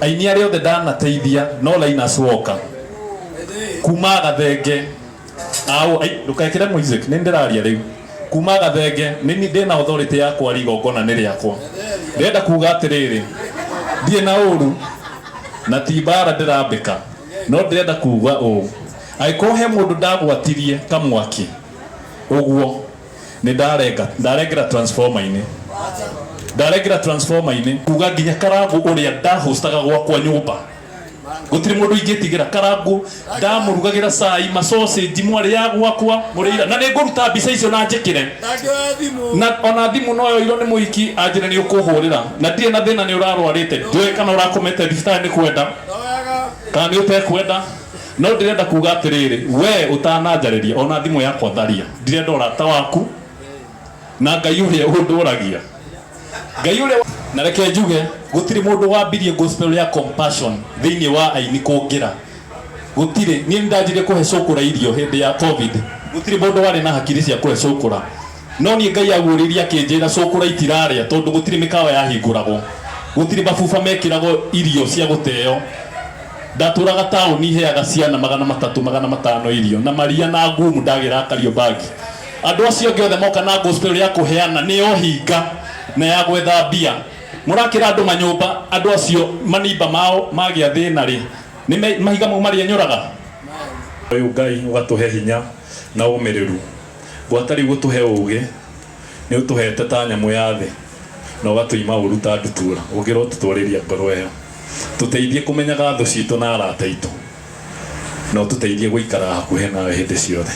Aini arĩa othe ndanateithia no Linus Walker kuma Gathenge au ai ndũkekĩre music nĩ ndĩraria rĩu kuma Gathenge nĩ ndĩna authority ya kwaria igongona nĩ rĩakwa. Ndĩrenda kuga atĩrĩrĩ, ndirĩ na ũru na ti mbara ndĩrambĩka, no ndĩrenda kuga ũũ, angĩkorwo he mũndũ ndagwatirie kamwaki ũguo nĩ ndarenga ndarengera transformer-inĩ, ndarengera transformer-inĩ kuga nginya Karangu ũrĩa ndahostaga gwakwa nyũmba gũtirĩ mũndũ ingĩtigĩra. Karangu ndamũrugagĩra cai masausage mwarĩ ya gwakwa mũrĩira, na nĩ ngũruta mbica icio na njĩkĩre na ona thimũ no yoirwo nĩ mũhiki anjĩre nĩ ũkũhũrĩra, na ndirĩ na thĩna nĩ ũrarwarĩte, ndiũĩ kana ũrakomete thibitarĩ nĩ kwenda kana nĩ ũtekwenda, no ndĩrenda kuga atĩrĩrĩ, we ũtananjarĩria ona thimũ yakwa tharia, ndirenda ũrata waku na Ngai ũrĩa ũndũragia Ngai ũrĩa. Na reke njuge gũtirĩ mũndũ wambirie gospel ya compassion thĩinĩ wa aini kũngĩra, gũtirĩ. Niĩ nĩndanjirie kũhe cũkũra irio hĩndĩ ya COVID, gũtirĩ mũndũ warĩ na hakiri cia kũhe cũkũra, no niĩ Ngai aguũrĩirie akĩnjĩra cũkũra itirarĩa tondũ gũtirĩ mĩkawa yahingũragwo, gũtirĩ mabuba mekĩragwo irio cia gũteo. Ndatũraga taũni heaga ciana 300 500 irio na maria na ngumu ndagĩra Kariobangi. Andũ acio angĩ othe moka na gospel ya kũheana nĩ ohinga na ya gwetha mbia. Mũrakĩra andũ manyũmba, andũ acio manimba mao magĩa thĩna rĩ, nĩ mahiga mau marĩenyũraga? Ũyũ Ngai ũgatũhe hinya na ũmĩrĩru, gwata rĩu ũtũhe ũgĩ, nĩ ũtũhete ta nyamũ ya thĩ na ũgatũima ũru ta ndutura, ũngĩrotũtwarĩria ngoro ĩyo. Tũteithie kũmenyaga thũ citũ na arata aitũ, na ũtũteithie gũikara hakuhĩ nawe hĩndĩ ciothe.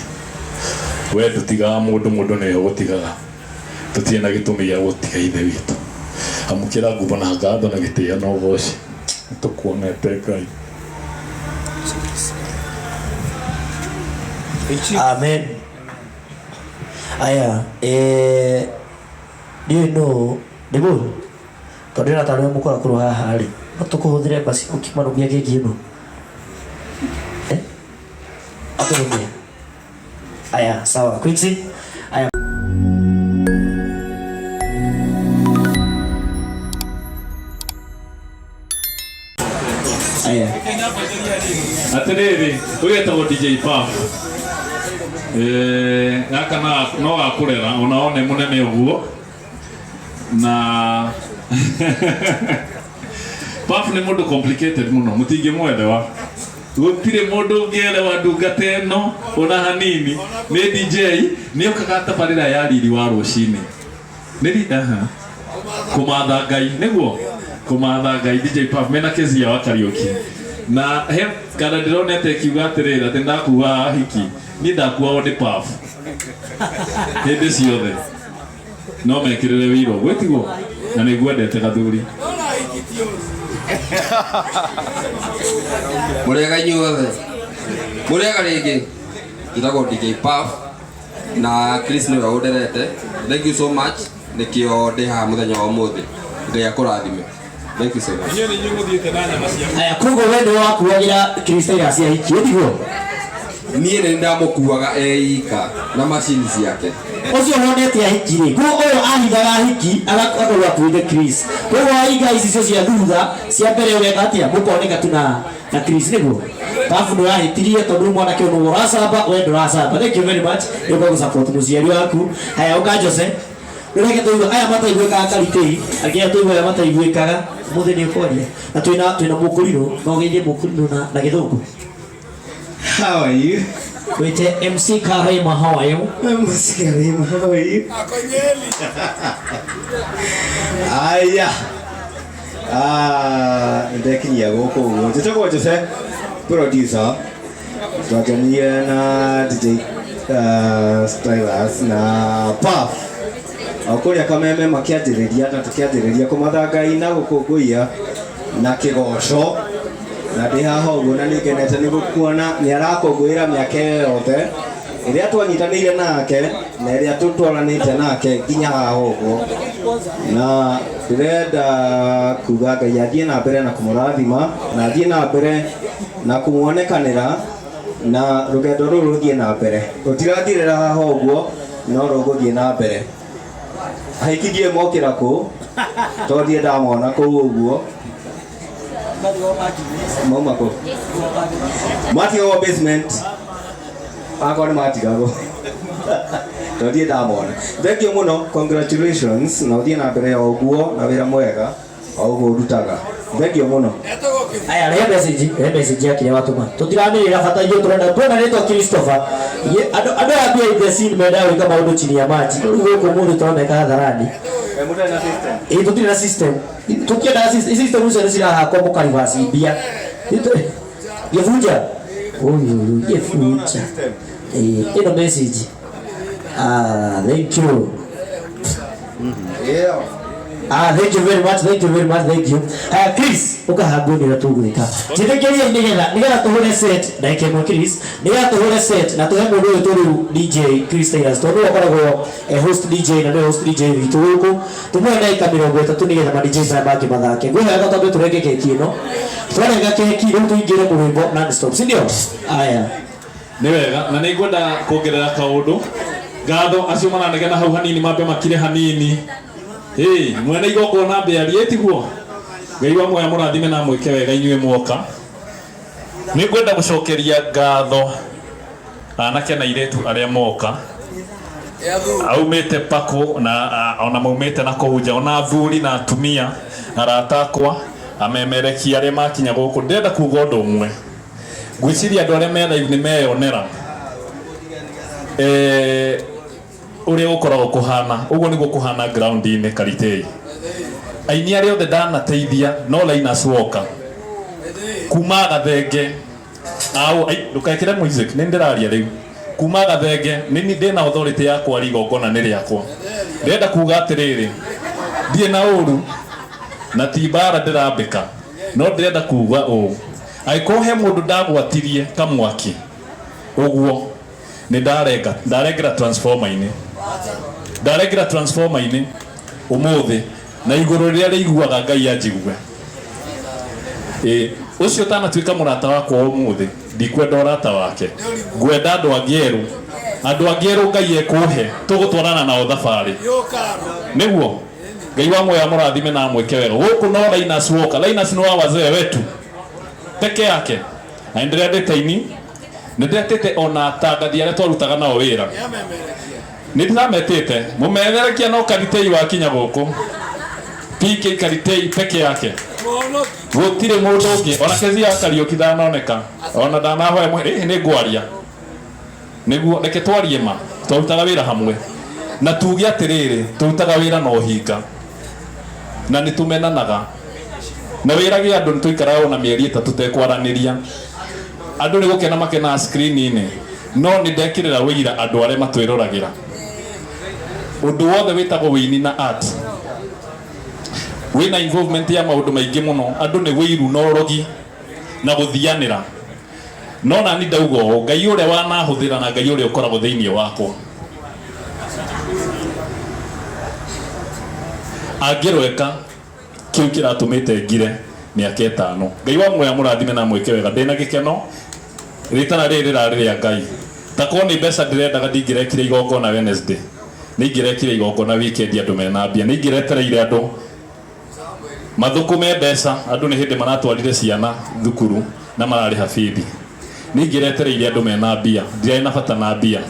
We ndũtigaga mũndũ, mũndũ nĩwe ũgũtigaga. Tũtirĩ na gĩtũmi gĩa gũtiga Ithe witũ. Amũkĩra ngumo na ngatho na gĩtĩo na ũgoci. Nĩtũkuonete Ngai. Amen. Aya, eh, ndiũĩ nũ nĩguo tondũ ndĩrona tarĩ mũkora kũrũ haha rĩ, no tũkũhũthĩre basi ũkĩmarũmia keki ĩno. Eh? Atũrũmie. Aya, sawa. Quincy? Aya. Aya. Atĩrĩrĩ, ũyũ etagwo DJ Puff. Eh, gaka no gakũrera ona one mũnene ũguo na Puff nĩ mũndũ complicated mũno, mũtingĩmwelewa, gũtirĩ mũndũ ũngĩelewa ndungata ĩno ona hanini. Nĩ DJ, nĩ okaga tabarĩra ya riri wa rũcinĩ nĩ aha kũmatha Ngai, nĩguo kũmatha Ngai. DJ Puff mena Kezia wa Kariũki, na he kana ndĩronete ĩkiuga atĩrĩrĩ atĩ ndakua hiki, niĩ ndakuagwo nĩ Puff hĩndĩ ciothe, no mekĩrĩre wĩira ũguo tiguo, na nĩ ngwendete gathuri. Mũrĩega inyuothe, mũrĩega rĩngĩ. Njĩtagwo DJ Puff na Chris nĩwe ũnderete. Thank you so much, nĩkĩo ndĩ haha mũthenya wa ũmũthĩ. Ngai akũrathime. Thank you so much. Inyuĩ nĩ inyuĩ mũthiĩte na nyama cia Aya, koguo we nĩwe wakuagĩra Krista cia hiki, tiguo? Niĩ nĩ ndamũkuaga eika na macini ciake. Ũcio wonete ahiki rĩ, koguo ũyũ ahithaga ahiki agakorwo akuĩte Chris. Koguo wahinga icicio cia thutha, cia mbere ũreka atĩa? Mũkoneka tu na Chris, nĩguo? Babu nĩ wahĩtirie tondũ rĩu mwanake ũyũ nĩwe ũracamba, we ndũracamba. Thank you very much nĩ ũka gũsupport mũciari waku. Haya, ũka Jose. Reke tũigue aya mataiguĩkaga karitei, reke tũigue aya mataiguĩkaga. Ũmũthĩ nĩ ũkwaria na twĩna mũkũrinũ, no ũgeithie mũkũrinũ na gĩthũngũ. How are you? Wĩte MC Karema, how are you? MC Karema, how are you? Aya. Ah, ndekinyia gũkũ ũguo. Njĩtagwo Jose, producer. Twanjanirie na DJ Stylus na Puff. O kũrĩa Kameme makĩanjĩrĩria na tũkĩanjĩrĩria kũmatha Ngai na gũkũngũiya na kĩgoco, na ndĩ haha ũguo na nĩ ngenete nĩ gũkuona nĩ arakũngũĩra mĩaka ĩyo yothe ĩrĩa twanyitanĩire nake na ĩrĩa tũtwaranĩte nake nginya haha ũguo, na ndĩrenda kuga Ngai athiĩ na mbere na kũmũrathima na athiĩ na mbere na kũmuonekanĩra na rũgendo rũrũ rũthiĩ na mbere, rũtirathirĩra haha ũguo no rũgũthiĩ na mbere. Ahiki ndiũĩ mokĩra kũ tondũ ndirĩ ndamona kũu ũguo. Mauma kũ? Matigagwo basement. Akorwo nĩ matigagwo. Tondũ ndirĩ ndamona. Thank you mũno, congratulations na ũthiĩ na mbere o ũguo na wĩra mwega o ũguo ũrutaga. Thank you mũno. Aya, rehe message, rehe message ya kĩrĩa watũma. Tũtiramĩrĩra bata ithuĩ tũrenda tuona rĩtwa Christopher. Andũ aya behind the scene mendaga gwĩka maũndũ chini ya maji. Rĩu gũkũ mũndũ tũrameka hadharani. Mũtarĩ na system. Ĩ tũtirĩ na system. Tũkĩendaga system icio nĩ cirahakwo mũkaribasi mbia. Gĩbunja. Ũyũ gĩbunja. Ĩ ĩno message. Ah, thank you. Yeah. Ah, thank you very much, thank you very much, thank you. Chris, ũkahangwo nĩ ũrĩa tũgwĩka. Njĩtĩkĩriai nĩgetha tũhũre set, ndagĩka ĩmwe Chris, nĩgetha tũhũre set na tũhe mũndũ ũyũ tũrĩu DJ Chris Taylor, tondũ nĩwe ũkoragwo host DJ na nĩwe host DJ witũ gũkũ. Tũmũhe ndagĩka 30 nĩgetha ma DJ maya mangĩ mathake. Ngwĩhoya twambe tũrenge keki ĩno. Twarenga keki rĩu tũingĩre mũrwĩmbo non-stop, si ndio? Aya. Nĩ wega, na nĩ ngwenda kuongerera kaũndũ. Ngatho acio maranegena hau hanini mambe makire hanini. Ĩ, mwene igongona mbe arie tiguo. Ngai wa muoya mũrathime na mwĩke wega inyuĩ mwoka. Nĩ ngwenda gũcokeria ngatho anake na airĩtu arĩa moka. Aumĩte Pako na ona maumĩte na kũu nja, ona athuri na atumia, arata akwa, amemerekia arĩa makinya gũkũ. Ndĩrenda kuga ũndũ ũmwe. Ngwĩciria andũ arĩa me live nĩ meyonera. Ũrĩa gũkoragwo kũhana, ũguo nĩguo kũhana ground-inĩ Karitei. Aini arĩa othe ndanateithia no Linus Walker. Kuma Gathenge. Au, ai, ndũkekĩre music, nĩ ndĩraria rĩu. Kuma Gathenge, nĩ ndĩna authority ya kwaria igongona nĩ rĩakwa. Ndĩrenda kuga atĩrĩrĩ, ndirĩ na ũru na ti mbara ndĩrambĩka, no ndĩrenda kuga ũũ. Angĩkorwo he mũndũ ndagwatirie kamwaki, ũguo nĩ ndarenga, ndarengera transformer-inĩ. Ndarengera transformer-inĩ ũmũthĩ na igũrũ rĩrĩa rĩiguaga Ngai anjigue. Ũcio ũtanatuĩka mũrata wakwa ũmũthĩ, ndikwenda ũrata wake. Ngwenda andũ angĩ erũ. Andũ angĩ erũ Ngai ekũhe, tũgũtwarana nao thabarĩ. Nĩguo Ngai wa muoya mũrathime na amwĩke wega. Gũkũ no Linus Walker. Linus nĩ wa wazee wetu peke yake. Na nĩndĩrendete ini, nĩndĩretĩte ona atangathi arĩa twarutaga nao wĩra. Nĩndĩrametĩte mũmemerekia no Karitei wakinya gũkũ. PK Karitei peke yake. Gũtirĩ mũndũ ũngĩ ona Kezia Kariũki ndanoneka ona ndanahoya nĩ ngwaria. Nĩguo reke twarie ma, twarutaga wĩra hamwe. Na tuge atĩrĩrĩ, tũrutaga wĩra na ũhinga. Na nĩ tũmenanaga. Na wĩra gĩa andũ nĩ tũikaraga ona mĩeri 3 tekwaranĩria. Andũ nĩ gũkena makenaga screen-inĩ, no nĩ ndekĩrĩra wĩira andũ arĩa matwĩroragĩra. Ũndũ wothe wĩtagwo wĩini na art wĩna involvement ya maũndũ maingĩ mũno. Andũ nĩ wĩiru na ũrogi na gũthianĩra. No nani ndauga ũũ, Ngai ũrĩa wanahũthĩra na Ngai ũrĩa ũkoragwo thĩinĩ wakwa angĩrweka kĩu kĩratũmĩte ngire mĩaka 5. Ngai wa muoya mũrathime na mwĩke wega. Ndĩna gĩkeno rĩtana rĩrĩ rĩrarĩ rĩa Ngai. Takorwo nĩ mbeca ndĩrendaga ndingĩrekire igongona Wednesday, nĩ ingĩrekire igongona weekend andũ mena mbia, nĩ ingĩretereire andũ mathũkũme mbeca. Andũ nĩ hĩndĩ maratwarire ciana thukuru na mararĩha bithi. Nĩ ingĩretereire andũ mena mbia, ndirarĩ na bata na mbia.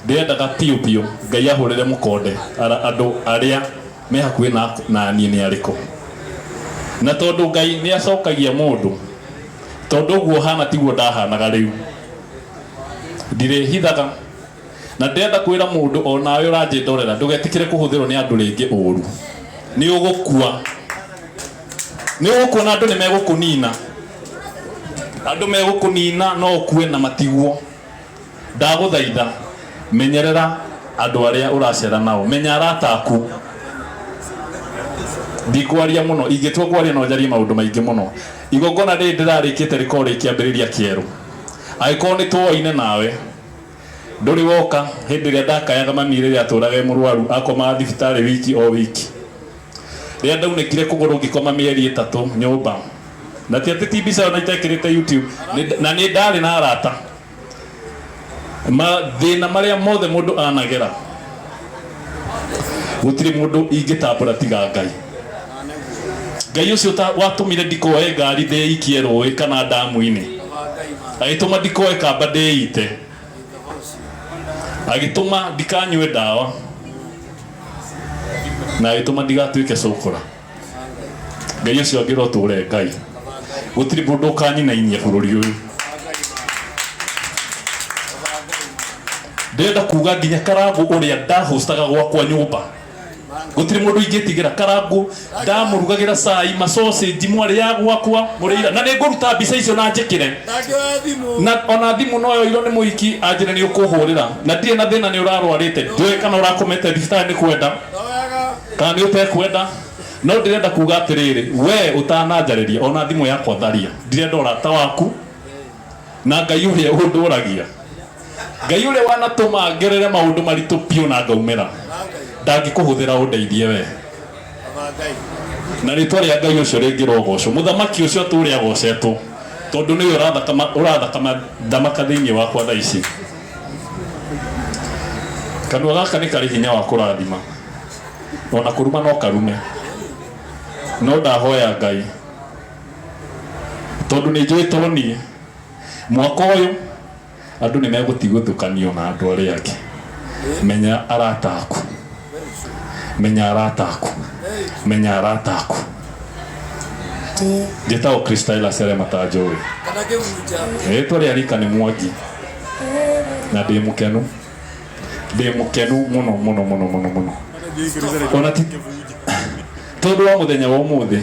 Ndĩrendaga piũ piũ Ngai ahũrĩre mũkonde andũ arĩa me hakuhĩ na niĩ nĩ arĩkũ. Na tondũ Ngai nĩ acokagia mũndũ, tondũ ũguo hana tiguo ndahanaga rĩu, ndirĩhithaga. Na ndĩrenda kwĩra mũndũ o nawe ũranjĩndorera, ndũgetĩkĩre kũhũthĩrwo nĩ andũ rĩngĩ ũru. Nĩ ũgũkua. Nĩ ũgũkua na andũ nĩ megũkũnina. Andũ megũkũnina no ũkue na matiguo. Ndagũthaitha, menyerera andũ arĩa ũracera nao, menya arata aku. Ndikwaria mũno, ingĩtua kwaria no njarie maũndũ maingĩ mũno. Igongona rĩrĩ ndĩrarĩkĩte rĩkorwo rĩkĩambĩrĩria kĩerũ. Angĩkorwo nĩ twoaine nawe, ndũrĩ woka hĩndĩ ĩrĩa ndakayaga mami rĩrĩa atũraga e mũrwaru, akomaga thibitarĩ wiki o wiki. Rĩrĩa ndaunĩkire kũgũrũ ngĩkoma mĩeri 3 nyũmba. Na ti atĩ ti mbica ĩyo na itekĩrĩte YouTube, na nĩ ndarĩ na arata. Mathĩna marĩa mothe mũndũ anagera, gũtirĩ mũndũ ingĩtambũra tiga Ngai. Ngai ũcio watũmire ndikoe ngari ndĩikie rũĩ kana ndamu-inĩ, agĩtũma ndikoe kamba ndĩite, agĩtũma ndikanyue ndawa, na agĩtũma ndigatuĩke cũkũra. Ngai ũcio angĩrotũre Ngai, gũtirĩ mũndũ ũkanyinainia bũrũri ũyũ. Ndĩrenda kuga nginya Karangũ ũrĩa ndahostaga gwakwa nyũmba, gũtirĩ mũndũ ingĩtigĩra. Karangũ ndamũrugagĩra cai, masausage, mwarĩ ya gwakwa mũrĩira, na nĩ ngũruta mbica icio na njĩkĩre na ona thimũ no yoirwo nĩ mũhiki anjĩre nĩ ũkũhũrĩra, na ndirĩ na thĩna, nĩ ũrarwarĩte, ndiũĩ kana ũrakomete thibitarĩ nĩ kwenda kana nĩ ũtekwenda, no ndĩrenda kuga atĩrĩrĩ, we ũtananjarĩria ona thimũ yakwa tharia, ndirenda ũrata waku na Ngai ũrĩa ũndũragia, Ngai ũrĩa wanatũma ngerere maũndũ maritũ piũ na ngaumĩra, ndangĩkũhũthĩra ũndeithie we. Na rĩtwa rĩa Ngai ũcio rĩngĩrogocwo, mũthamaki ũcio atũre agocetwo, tondũ nĩwe ũrathakama thamaka thĩinĩ wakwa thaa ici. Kanua gaka nĩ karĩ hinya wa kũrathima, ona kũruma no karume, no ndahoya Ngai tondũ nĩ njũĩ to niĩ mwaka ũyũ andũ nĩ megũtigũthũkanio na andũ arĩa angĩ. Menya arata aku, menya arata aku, menya arata aku. Njĩtagwo Chris Tyler arĩa matanjũĩ, rĩtwa rĩa rika nĩ Mwangi, na ndĩ mũkenu, ndĩ mũkenu mũno mũno mũno mũno mũno, ona ti tondũ wa mũthenya wa ũmũthĩ,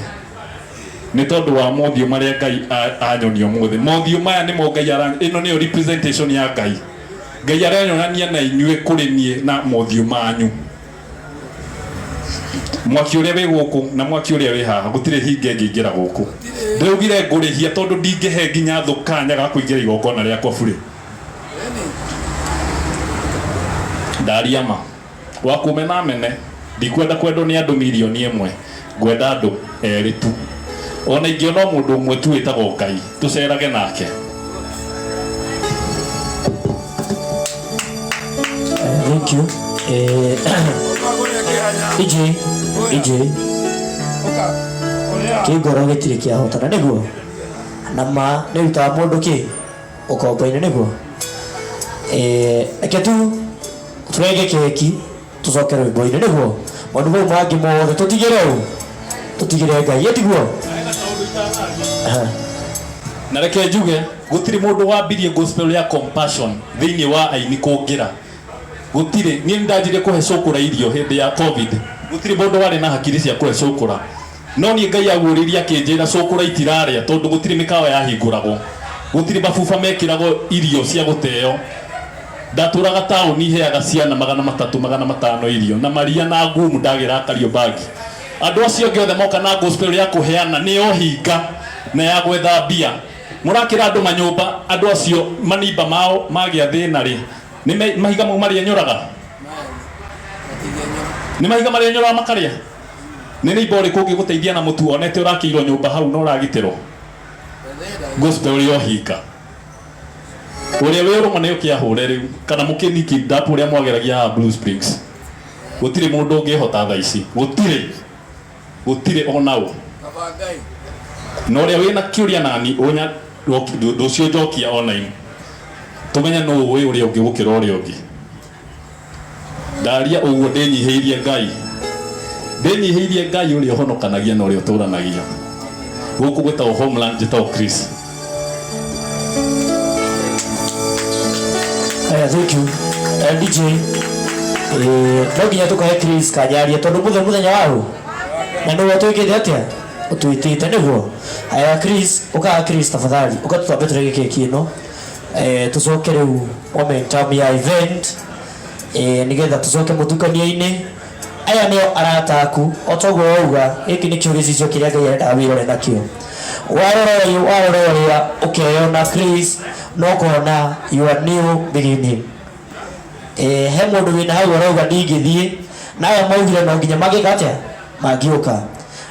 nĩ tondũ wa mothiũ marĩa Ngai anyonia ũmũthĩ. Mothiũ maya nĩmo Ngai ara ĩno nĩyo representation ya Ngai. Ngai aranyonania na inyuĩ kũrĩ niĩ na mothiũ manyu. Mwaki ũrĩa wĩ gũkũ na mwaki ũrĩa wĩ haha, gũtirĩ hinga ĩngĩingĩra gũkũ. Ndĩraugire ngũrĩhia tondũ ndingĩhe nginya thũ kanya ga kũingĩra igongona rĩakwa burĩ. Ndaria ma wakũmena mene, ndikwenda kwendwo nĩ andũ mirioni 1, ngwenda andũ erĩ tu, ona ingĩona o mũndũ ũmwe tu wĩtagwo Ngai, tũcerage nake. Thank you. DJ, DJ, kĩngoro gĩtirĩ kĩahotana nĩguo na ma nĩ rutaga mũndũ kĩ ũkombo-inĩ nĩguo. Reke tu tũrenge keki tũcoke rwĩmbo-inĩ nĩguo maũndũ mau mangĩ mothe tũtigĩre ũ tũtigĩre Ngai ĩtiguo. Na reke njuge gũtirĩ mũndũ wambirie gospel ya compassion thĩinĩ wa aini kũngĩra, gũtirĩ. Niĩ nĩndanjirie kũhe cũkũra irio hĩndĩ ya COVID. Gũtirĩ mũndũ warĩ na hakiri cia kũhe cũkũra, no niĩ Ngai aguũrĩirie akĩnjĩra cũkũra itirarĩa tondũ gũtirĩ mĩkawa yahingũragwo, gũtirĩ mabuba mekĩragwo irio cia gũteo. Ndatũraga taũni, heaga ciana 300, 500 irio na maria na ngumu ndagĩra Kariobangi. Andũ acio angĩ othe moka na gospel ya kũheana nĩ ohinga na ya gwetha mbia, mũrakĩra andũ manyũmba. Andũ acio manimba mao magĩa thĩna rĩ, nĩ mahiga mau marĩa nyũraga, nĩ mahiga marĩa nyũraga makarĩa. Nĩ nĩimba ũrĩkũ ũngĩgũteithia na mũtu onete ũrakĩirwo nyũmba hau na ũragitĩrwo? Gospel ya ũhinga, ũrĩa wĩ ũrũmwe nĩ ũkĩahũre rĩu kana mũkĩniki ndapu ũrĩa mwageragia haha Blue Springs. Gũtirĩ mũndũ ũngĩhota thaa ici, gũtirĩ, gũtirĩ ona ũ. Na ũrĩa wĩna kĩũria nani ũnya rũciũ njokia online, tũmenye nũ ũĩ ũrĩa ũngĩ gũkĩra ũrĩa ũngĩ. Ndaria ũguo ndĩnyihĩirie Ngai, ndĩnyihĩirie Ngai ũrĩa ũhonokanagia na ũrĩa ũtũranagia. Gũkũ gwĩtagwo Homeland, njĩtagwo Chris. Thank you. DJ, no nginya tũkahe Chris kanyaria tondũ mũthenya mũthenya wa ũ na nĩwe ũtwĩkĩte atĩa ũtwĩtĩte nĩguo. Aya Chris, ũkaga Chris tafadhali, ũka tũtwambe tũrege keki ĩno, tũcoke rĩu momentum ya event, nĩgetha tũcoke mũtukanio-inĩ. Aya nĩo arata aku o toguo wauga, gĩkĩ nĩkĩo gĩcicio kĩrĩa Ngai arendaga wĩrore nakĩo. Warora ũyũ, warora ũrĩa ũkeyona Chris na ũkona your new beginning. He mũndũ wĩna hau arauga ndingĩthiĩ, na aya maugire no nginya mangĩka atĩa mangĩũka.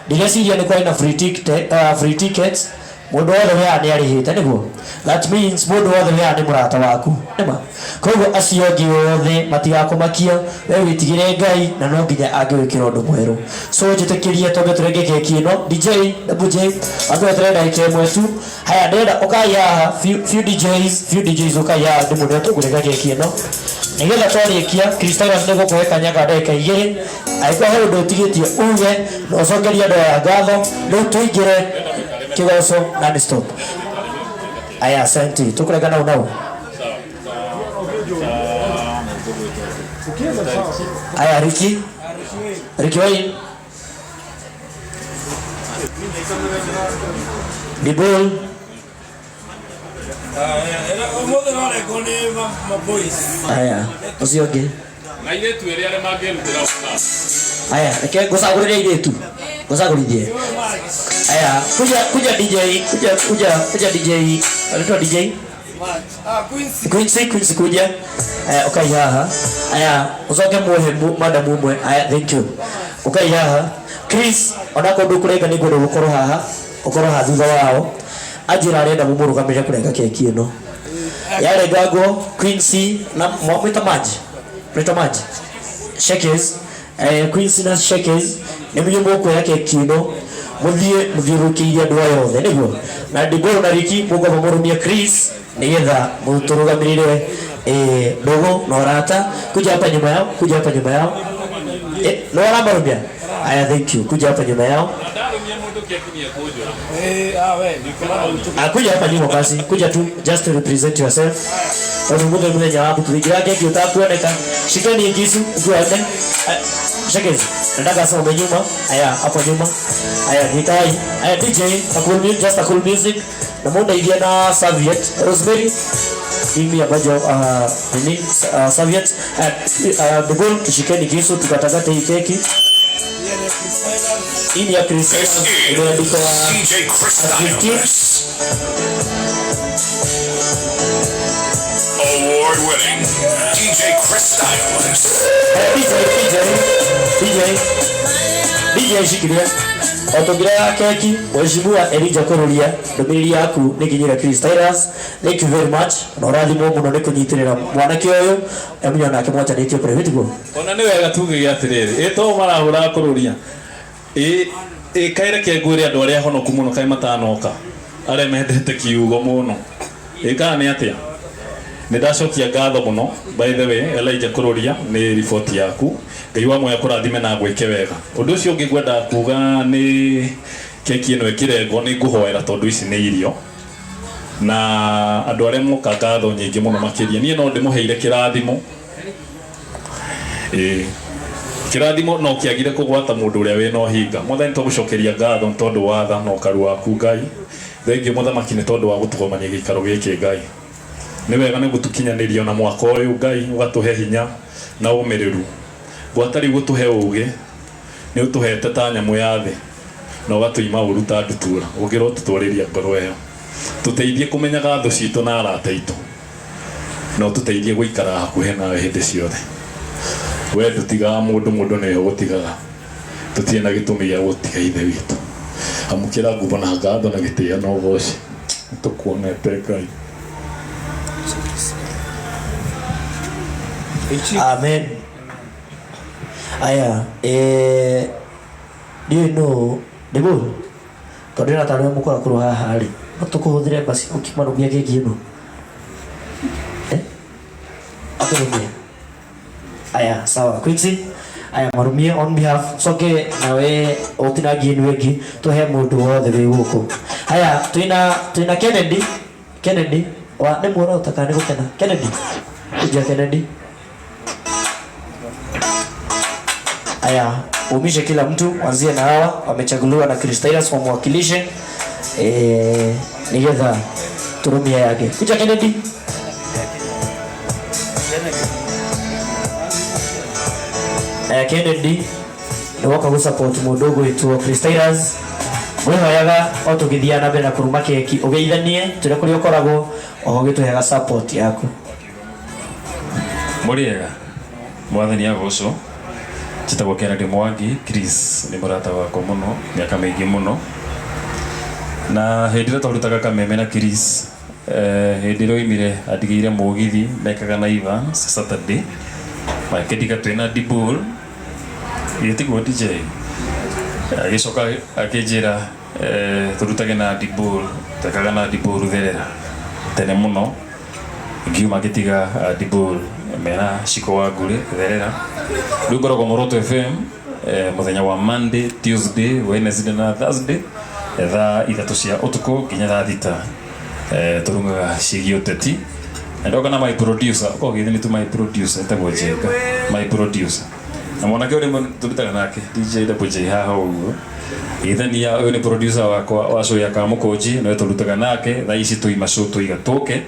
Ndĩreciria nĩ kwarĩ na free ticket, free tickets. Mundu wothe wĩ haha nĩ arĩhĩte nĩguo. That means mundu wothe wĩ haha nĩ mũrata waku. Nĩma. Koguo acio angĩ othe matigakũmakia, we wĩtigĩre Ngai na no nginya angĩgwĩkĩra ũndũ mwerũ. So njĩtĩkĩrie twambe tũrenge keki ĩno. DJ, Double J, wambe weterere ndagĩka ĩmwe tu. Haya ndĩrenda ũkai haha, few DJs, few DJs ũkai haha ndĩmwĩre tũkũrenga keki ĩno. Nĩgetha twarĩkia, Chris Tyrus nĩgũkũhe kanya ka ndagĩka igĩrĩ. Angĩkorwo he ũndũ ũtigĩtie uge na ũcokerie andũ aya ngatho, rĩu tũingĩre kĩgoco non stop. Aya, asante. Tũkũrenga nau nau. Aya, Ricky. Ricky Wayne. Dibol. Aya, ũcio ũngĩ. Na airĩtu erĩ arĩa mangĩrutĩra ũka. Aya, reke ngũcagũrĩre airĩtu. Ngũcagũrithie. Aya, kuja kuja DJ, kuja kuja kuja DJ. Anaitwa DJ? Quincy, Quincy kuja. Aya, ukai haha. Aya, ucoke muhe madam umwe. Aya, thank you. Ukai haha. Chris, onakorwo ndũkũrenga nĩ ngwenda gũkorwo haha, ũkorwo haha thutha wao. Anjĩra arenda mũmũrũgamĩrĩre kũrenga keki ĩno. Yarengangwo Quincy na mwamwĩta Maji. Mwĩta Maji. Shekes. Quincy na Shekes nĩ mũnyuĩ mũkuoya keki ĩno mũthiĩ mũthiũrũrũkĩirie andũ aya othe nĩguo na Diboro na Riki mũkwamba mũrũmie Chris nĩgetha mũtũrũgamĩrĩre ndũgũ na ũrata. Kuja hapa nyuma yao, kuja hapa nyuma yao. No aramarũmia. Aya, thank you. Kuja hapa nyuma yao. Kuja hapa nyuma basi. Kuja tu just to represent yourself. Tondu mũthenya mũthenya waku tũingĩra keki ũtakuoneka. Shikeni ngisu ukiwa nne. Shekes. Nataka sasa ume nyuma. Aya, hapo nyuma. Aya, nitai. Aya, DJ, a cool music, just a cool music. Na mundeithie na serviette. Rosemary, give me a bunch of nini, serviette. The goal, tushikeni kisu tukatakate hii keki. Hii ni ya Chris This imeandikwa is DJ Chris 15. Styles. Award winning DJ Chris Styles. DJ, DJ, DJ, DJ shikilia. Otongira keki, Mheshimiwa Elijah Kururia, ndũmĩrĩri yaku nĩ nginyĩra Chris Tyrus. Thank you very much. Na ũrathimwo mũno nĩ kũnyitĩrĩra mwanake ũyũ. Emenya nake mwanjanĩtie kũrĩ wĩtiguo. Ona nĩ wega tugige atĩrĩrĩ, ĩ to marahũra kũrũria. Ĩ ĩ kaĩ reke ngwĩre andũ arĩa honoku mũno kaĩ matanoka. Arĩa mendete kiugo mũno. Ĩ kana nĩ atĩa? Nĩ ndacokia ngatho mũno by the way Elijah Kururia nĩ riboti yaku. Ngai wa muoyo akũrathime na agwĩke wega. Ũndũ ũcio ũngĩ ngwendaga kuga nĩ keki ĩno ĩkĩrengwo nĩ ngũhoera tondũ ici nĩ irio. Na andũ arĩa moka ngatho nyingĩ mũno makĩria. Niĩ no ndĩmũheire kĩrathimo. Kĩrathimo no kĩagire kũgwata mũndũ ũrĩa wĩna ũhinga. Mwathani tũgũcokeria ngatho nĩ tondũ wa tha na ũkaru waku Ngai. Thengiũ mũthamaki nĩ tondũ wa gũtũgomania gĩikaro gĩkĩ Ngai. Nĩ wega nĩ gũtũkinyanĩria na mwaka ũyũ Ngai ũgatũhe hinya na ũmĩrĩru. Gwata rĩu gũtũhe ũgĩ nĩ ũtũhete ta nyamũ ya thĩ na ũgatũima ũru ta ndutura. Ũngĩrwo tũtwarĩria ngoro ĩyo. Tũteithie kũmenyaga thũ citũ na arata aitũ. Na ũtũteithie gũikara hakuhĩ nawe hĩndĩ ciothe. We ndũtigaga mũndũ, mũndũ nĩwe ũgũtigaga. Tũtirĩ na gĩtũmi gĩa gũtiga ithe witũ. Amũkĩra ngumo na ngatho na gĩtĩo na ũgoci. Nĩtũkuonete Ngai. Amen. Aya, ndiũĩ nũ nĩguo tondũ ndĩrona tarĩ mũkora kũrũ haha rĩ, no tũkũhũthĩre basi ũkĩmarũmia keki ĩno. Atũrũmie. Aya, sawa. Quincy, aya marũmie on behalf coke nawe ũtinangie ĩno ĩngĩ tũhe mũndũ wothe wĩ gũkũ. Aya, twĩna Kennedy. Kennedy wa nĩ muorota kana nĩ gũkena? Kennedy. Kuja Kennedy. Aya, umishe kila mtu, anzie na hawa wamechaguliwa na Chris Tyrus wamwakilishe nigetha turumia yake. Kuja Kennedy. Kennedy nĩ woka gũ support mũndũ ũgwĩtwo Chris Tyrus. Ngwĩhoyaga o tũgĩthiaga na mbere na kũrũma keki ũgeithanie tũrĩa kũrĩa ũkoragwo oho ũgĩtũheaga support yaku. Mũrĩega mwathani agocwo. Njĩtagwo Kennedy Mwangi. Chris nĩ mũrata wakwa mũno mĩaka mĩingĩ mũno, Na hĩndĩ ĩrĩa twarutaga kameme na Chris, hĩndĩ ĩrĩa oimire andigĩire mũgithi mekaga na Evans Saturday, makĩndiga twĩna Dibul gĩtiguo DJ, agĩcoka akĩnjĩra tũrutage na Dibul, twekaga na Dibul therera tene mũno, ngiuma ngĩtiga Dibul mena Shiko wa Ngure therera. Rĩu ngoragwo Moroto FM mũthenya wa Monday, Tuesday, Wednesday na Thursday thaa 3 cia ũtukũ nginya thaa 6, tũrungaga ciĩgiĩ ũteti. Na ndoka na my producer, ũkorwo gĩthĩ nĩ tu my producer etagwo Njenga, my producer na mwanake ũrĩa tũrutaga nake DJ Double J haha ũguo gĩthania, ũyũ nĩ producer wakwa wa show ya Kamũkũnji, nowe tũrutaga nake. Thaa ici tũima show tũiga tũke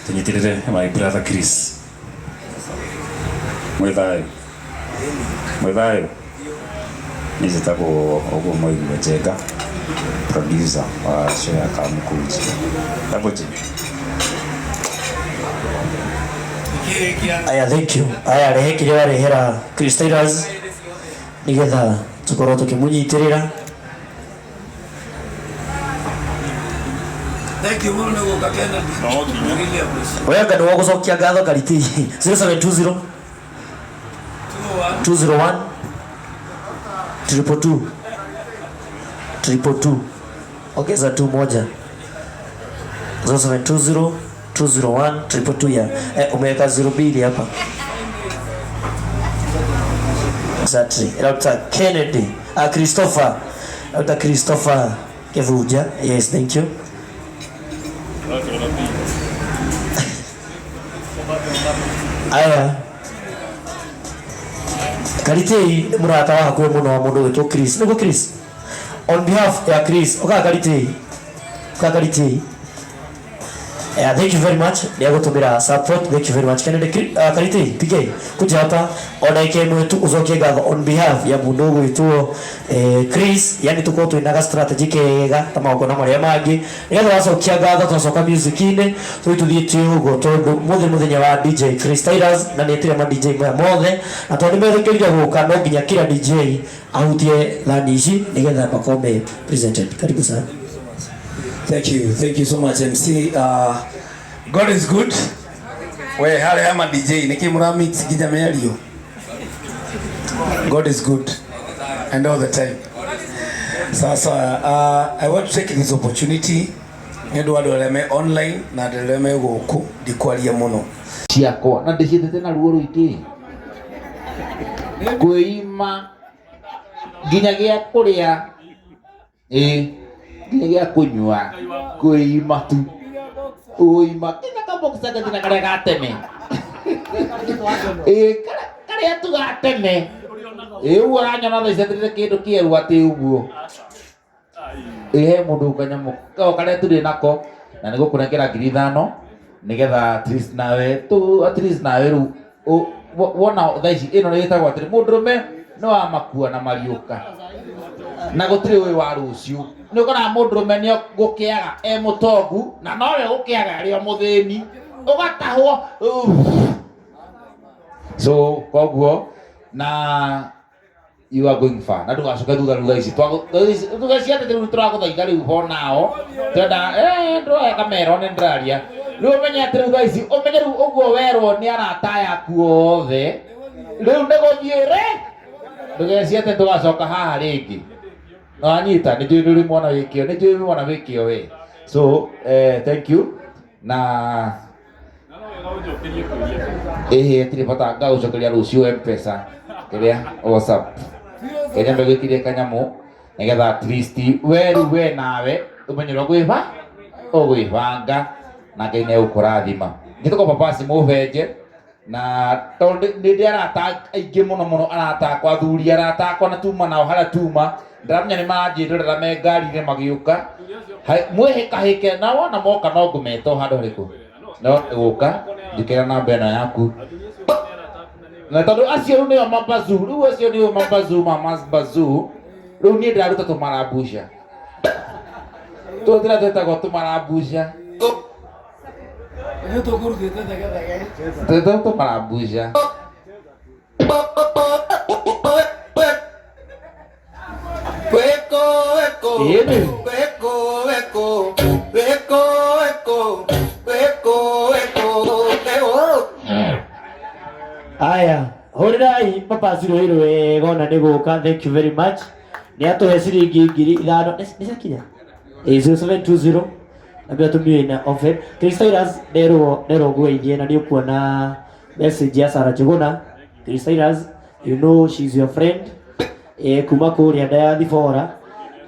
tũnyitĩrĩre my brother Chris. Mwĩ thayũ, mwĩ thayũ. Niĩ njĩtagwo ũguo mwaigua, Njenga, producer wa show ya Kamũkũnji Double J. Aya, thank you. Aya, rehe kĩrĩa warehera Chris Taylors nĩgetha tũkorwo tũkĩmũnyitĩrĩra. Thank you mũno nĩ gũka, Kennedy. Really appreciate. Wewe nĩ wagũcokia ngatho kariti 0720 201 222 222, ongeza tu moja, 0720 201 222 ya umeweka 02 hapa. Exactly. Dr. Kennedy, Christopher, Dr. Christopher Kevuja. Yes, thank you. Aya, Karitei nĩ mũrata wa hakuhĩ mũno wa mũndũ wĩtwo Chris. Nĩguo Chris, on behalf ya Chris, ũkaga Karitei, ũkaga Karitei. Yeah, thank you very much. Nĩ agũtũmĩra support. Thank you very much. Kennedy, Karitei, PK, kuja hapa ona ike tu ucokie ngatho on behalf ya mũndũ ũgwĩtwo Chris, yani tukorwo twĩna strategy kega ta magongona marĩa mangĩ, nĩgetha wacokia ngatho twacoka music-inĩ tũi tũthiĩte ũguo, tondũ mũthĩ mũthenya wa DJ Chris Taylors na nĩ etire ma DJ maya mothe, na tondũ nĩ metĩkĩrire gũka, no nginya kila DJ ahutie thani ici nĩgetha makorwo me presented. Karibu sana. Thank you so much, MC. God is good. We hale ama DJ niki mura mix ginya mĩario. God is good and all the time. Sasa I want to take this opportunity nĩ ũndũ wa andũ arĩa me online na andũ arĩa me gũkũ, ndikwaria mũno. Ciakwa na ndĩciendete na ruo rũingĩ, kwĩima nginya gĩa kũrĩa, ĩ nginya gĩa kũnyua, kwĩima tu, ũima nginya kabox gathina karĩa gateme, ĩ karĩa tu gateme, ĩ ũguo ũranyona thaa ici atirĩ kĩndũ kĩerũ atĩ ũguo, ĩ he mũndũ kanyamũ o karĩa tũrĩ nako na nĩ gũkũnengera 5,000 nĩgetha at least nawe tu, at least nawe rĩu wona thaa ici ĩno nĩ ĩtagwo atĩrĩ, mũndũrũme nĩ wa makua na mariũka na gũtirĩ ũĩ wa rũciũ. Nĩ ũkoraga mũndũrũme nĩ gũkĩaga e mũtongu na nowe gũkĩaga arĩ o mũthĩni, ũgatahwo. So koguo na you are going far na ndũgacoke thutha rĩu thaa ici thutha ici atĩ rĩu tũragũthaitha rĩu ho nao twenda ndũroya kamero nĩ ndĩraria rĩu, ũmenye atĩ rĩu thaa ici, ũmenye rĩu ũguo werwo nĩ arata yaku othe, rĩu nĩ gũthiĩ rĩ, ndũgeci atĩ tũgacoka haha rĩngĩ. Wanyita, nĩ njũĩ nĩ ũrĩ mwana wĩ kĩo, nĩ njũĩ wĩ mwana wĩ kĩo we. So thank you na ĩhĩ atirĩ bata, ngagũcokeria rũciũ M-Pesa kĩrĩa WhatsApp kĩrĩa mbegwĩkĩrie kanyamũ nĩgetha at least we rĩu we nawe ũmenye ũrĩa ũgwĩbanga na Ngai nĩ egũkũrathima. Njĩtagwo Papasi Mũbenje na tondũ nĩ ndĩ arata aingĩ mũno mũno, arata akwa athuri, arata akwa na tuma nao harĩa tuma, ndĩramenya nĩ maranjĩrorera me ngari-inĩ magĩũka mwĩhĩkahĩke na wona moka no ngũmeta o handũ harĩkũ no gũka njĩkĩra namba ĩno yaku, na tondũ acio rĩu nĩo mabazu, rĩu acio nĩo mabazu, mamabazu rĩu niĩ ndĩraruta tũmarambusha tũtĩra twĩtagwo tũmarambusha. Ithuĩ tũkũrutĩte thegethege. Twĩtagwo tũmarambusha. Weko, weko, Ĩĩ. Weko, weko. Eko, eko, eko, eko, eko, eko. Aya, hũrĩrai Papasi rũĩ rwega ona nĩ gũka. Thank you very much. Nĩ atũhe ciringi 5,000. Nĩ ciakinya? Ĩ 0720 ambia tumie na open. Chris Cyrus nderwo nderwo ngũgeithie na nĩ ũkuona message ya Sarah Njuguna. Chris Cyrus, you know she's your friend. Eh, kuma kũrĩa nda ya Thibora.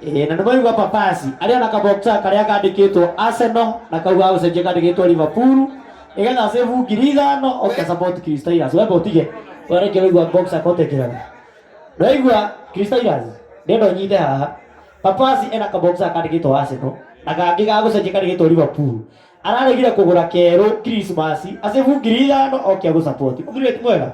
Eh, na nĩ maigua Papasi arĩa na kaboksa karĩa kandĩkĩtwo Arsenal na kau ga gũcenjia kandĩkĩtwo Liverpool nĩgetha save 5,000 oke support Chris Cyrus. Wembe ũtige wareke waigua boxer kotekeraga. Ndwaigua Chris Cyrus ndenda ũnyite haha. Papasi ena kaboksa kandĩkĩtwo Arsenal na kangĩ ga gũcenjia kandĩkĩtwo Liverpool. Araregire kũgũra kerũ Christmas asevu 5,000 oke agũsupport. Mũthuri ti mwega?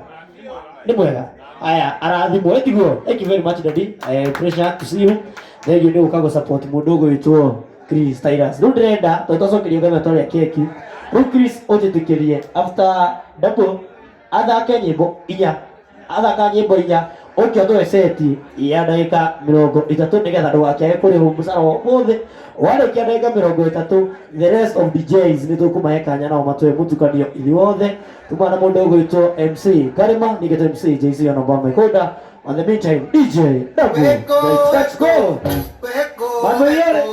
Nĩ mwega. Aya, arathimwo ĩtiguo. Thank you very much daddy. Pleasure to see you. Thank you nĩ gũka gũsupport mũndũ ũgwĩtwo Chris Tyrus. Rĩu ndĩrenda tondũ twacokerio ngatho twarĩa keki. Rĩu Chris ũnjĩtĩkĩrie after double athake nyĩmbo inya athaka nyĩmbo inya ũke ũtũhe seti ya ndagĩka 30 nĩgetha ndũgakĩage kũrĩhwo mũcara wa ũmũthĩ. Warĩkia ndagĩka 30, the rest of DJs nĩ tũkũmahe kanya nao matũhe mũtukanio ithuothe. Tuma na mũndũ ũgwĩtwo MC Karima nĩgetwo MC JC ona Obama Ikoda. On the meantime, DJ Double, let's go. Mambo yore.